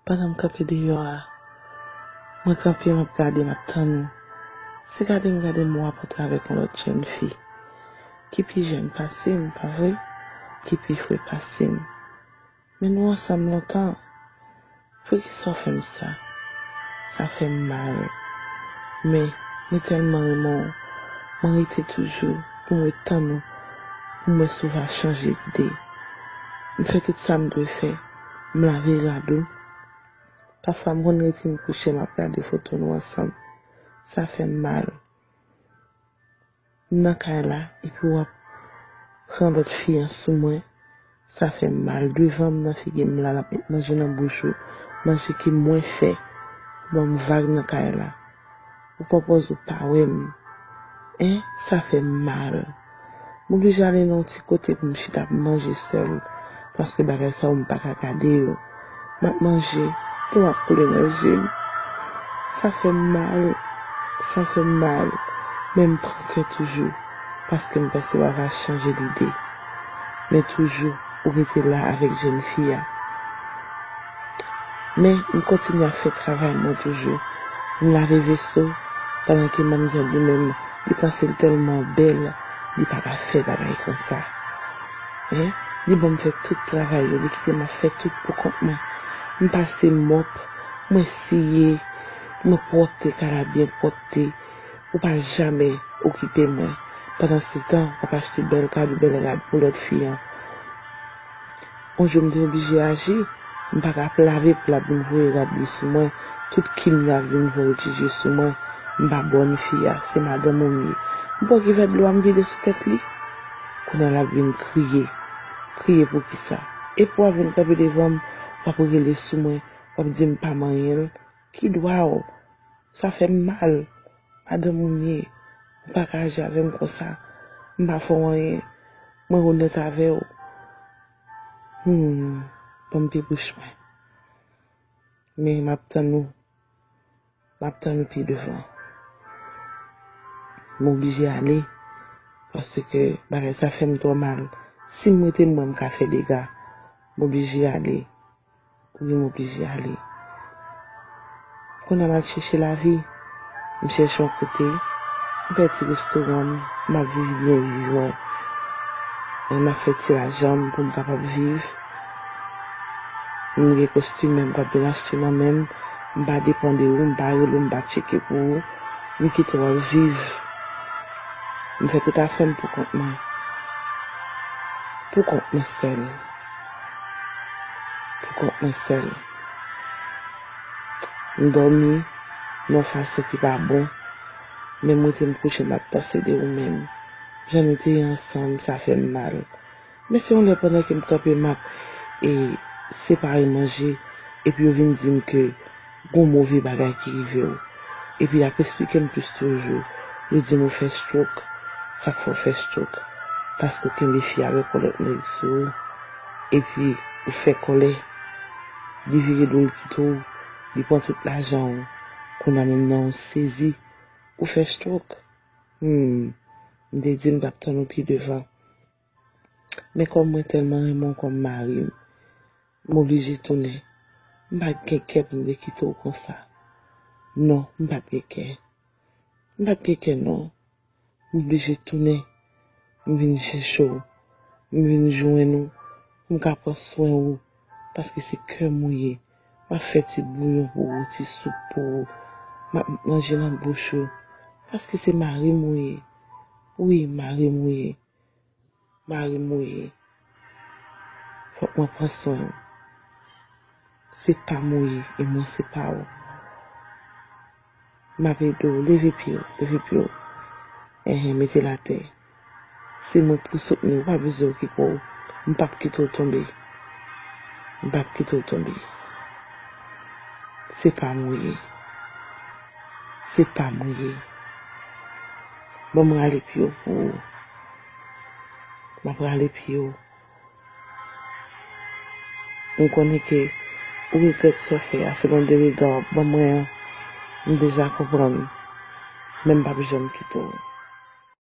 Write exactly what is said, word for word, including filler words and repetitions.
Pandan m kanpe deyò a, mwen kanpe, m ap gade, m ap tann ou. Se gade m gade m wè w ap antre avèk yon lòt jèn fi ki pi jèn pase m, pa vre? Ki pi fre pase m. Men nou ansanm lontan. Poukisa w fè m sa? Sa fè m mal. Men, mwen tèlman renmen w, mwen rete toujou pou mwen tann ou, pou mwen si w va chanje lide. M fè tout sa m dwe fè. M lave rad ou. Pafwa m konn rete m kouche, m ap gade foto nou ansanm. Sa fè m mal. M nan kay la, epi w ap pran lòt fi an sou mwen. Sa fè m mal. Devan m nan figi m la, l ap met manje nan bouch ou. Manje ke mwen fè. Ou ban m vag nan kay la. Ou pran pòz ou pa wè m. Hein? Sa fè m mal. M oblije ale nan yon ti kote pou m chita pou m manje sèl. Paske bagay sa yo, m pa ka gade yo. M ap manje, dlo ap koule nan je m. Sa fè m mal, sa fè m mal. Men m pran kè toujou, paske m panse w ava chanje lide. Men toujou, ou rete la avèk jèn fi a. Men m kontinye ap fè travay mwen toujou. M lave veso, pandan ke manmzèl li menm, li panse l tèlman bèl, li pa ka fè bagay konsa. Hein? Li ban m fè tout travay yo, li kite m ap fè tout pou kont mwen. M pase mòp, mwen siye, mwen pwòpte, kay la byen pwòpte. Ou pa jamè okipe mwen. Pandansetan, w ap achte bèl kado, bèl rad pou lòt fi an. On jou m te oblije aji, m pa ka ap lave pou l ap vin voye rad li sou mwen, tout kim yo ap vin voye ti je sou mwen, m pa bòn fi a, se madanm ou m ye. M pran kivè dlo a m vide sou tèt li. Kounye a l ap vin kriye. Kriye poukisa? Epi w ap vin kanpe devan m, w ap rele sou mwen, w ap di m pa manyen l. Ki dwa w? Sa fè m mal. Madanm ou m ye. Ou pa ka aji avè m konsa. M pa fè w anyen. Mwen onèt avè w. Hmm. Ban m pe bouch mwen. Men m ap tann ou. M ap tann ou pi devan. M oblije ale. Paske bagay sa fè m twò mal. Si m rete m wè m ka fè dega. M oblije ale. Wi, m oblije ale. Kounye a m al chèche lavi. M chèche yon kote. M fè ti restoran m. M ap viv byen viv mwen. M ap fè ti lajan m pou m kapab viv. M gen kostim m k ap vin achte nan men m. M pa depann de ou, m pa rele w, m pa tcheke pou ou. M kite w ap viv. M fè tout afè m pou kont mwen. Pou kont mwen sèl. Pou kont mwen sèl. M dòmi nan yon fason ki pa bon, men m rete m kouche, m ap panse de ou menm. Jan nou te ye ansanm, sa fè m mal. Men se yon lè pandan ke m kanpe, m ap, e, separe manje, epi yo vin di m ke gon move bagay ki rive w. Epi y ap eksplike m plis toujou. Yo di m ou fè stroke. Sa k fè w fè stroke? Paske w kenbe fi avèk yon lòt nèg sou ou. Epi ou fè kòlè. Li vire do l kite w. Li pran tout lajan w. Kounye a menm nan w sezi. Ou fè stroke. Hmm. M te di m t ap tann ou pi devan. Men kòm mwen tèlman renmen w kòm mari m, m oblije tounen. M pa t gen kè pou m te kite w konsa. Non, m pa t gen kè. M pa t gen kè non. M oblije tounen. M vin chèche w. M vin jwenn ou. Pou m ka pran swen ou. Paske se kè m ou ye. M ap fè ti bouyon pou ou, ti soup pou ou. M ap met manje nan bouch ou. Paske se mari m ou ye. Wi, mari m ou ye. Mari m ou ye. Fòk mwen pran swen w. Se pa m ou ye, e mwen se pa w. M ap ede w. Leve pye w, leve pye w. Enhen, mete l atè. Se mwen k pou soutni w, ou pa bezwen okipe w. M p ap kite w tonbe. M p ap kite w tonbe. Se pa m ou ye. Se pa m ou ye. Ban m rale pye w pou ou. M ap rale pye w. M konnen ke ou regrèt sa w fè a, selon de rega w ap ban mwen an, m deja konprann. Men m p ap janm kite w.